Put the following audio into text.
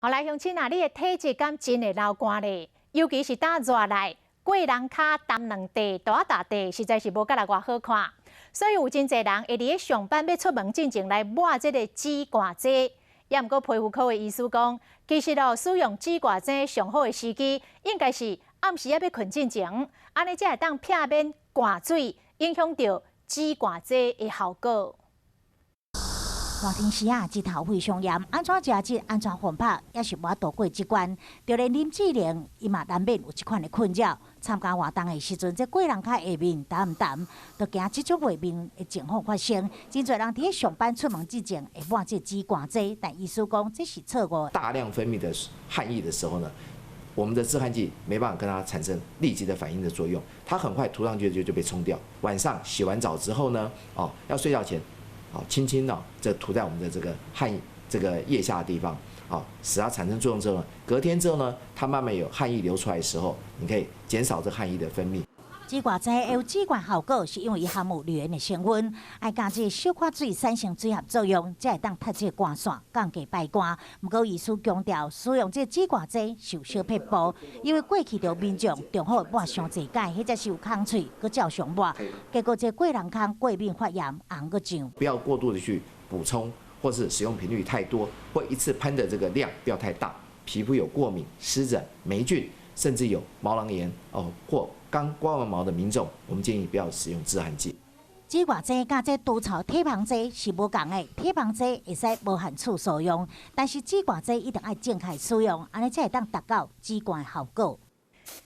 好來，鄉親啊，你的體質敢真會流汗咧？尤其是當熱來，過人跤澹兩塊，大大塊，實在是無佮來偌好看。所以有真濟人會佇咧上班欲出門進前來抹這个止汗劑。也毋過皮膚科的醫師講，其實哦，使用止汗劑上好的時機，應該是暗時仔欲睏進前，按呢才會當避免汗水影響著止汗劑的效果。熱天時啊，日頭非常炎，按怎食質，按怎奮拍，也是無法度過這關。就連林志玲，伊嘛難免有這款的困擾。參加活動的時陣，這過人跤下面澹澹，就驚這種畫面的情況發生。真濟人佇咧上班出門之前會抹這止汗劑，但醫師講這是錯誤。大量分泌的汗液的時候呢，我們的止汗劑沒辦法跟它產生立即的反應的作用，它很快塗上去就被沖掉。晚上洗完澡之後呢，哦，要睡覺前，好，輕輕的這塗在我們的這個汗這個腋下的地方，好，使它產生作用之後呢，隔天之後呢，它慢慢有汗液流出來的時候，你可以減少這汗液的分泌。止汗劑有止汗效果，是因為伊含有鋁鹽的成分，愛佮這小可水產生水合作用，才會當脫這個汗腺，降低排汗。毋過醫師強調，使用這止汗劑是有小撇步，因為過去著民眾中午抹傷濟擺，或者是有空喙，閣照常抹，結果這過人空過敏發炎，紅閣脹。不要過度的去補充，或是使用頻率太多，或一次噴的這個量不要太大。皮膚有過敏、濕疹、霉菌，甚至有毛囊炎哦，或剛刮完毛的民眾，我們建議不要使用止汗劑。止汗劑佮這除臭體芳劑是無仝的，體芳劑會使無限次使用，但是止汗劑一定愛正確使用，按呢才會當達到止汗的效果。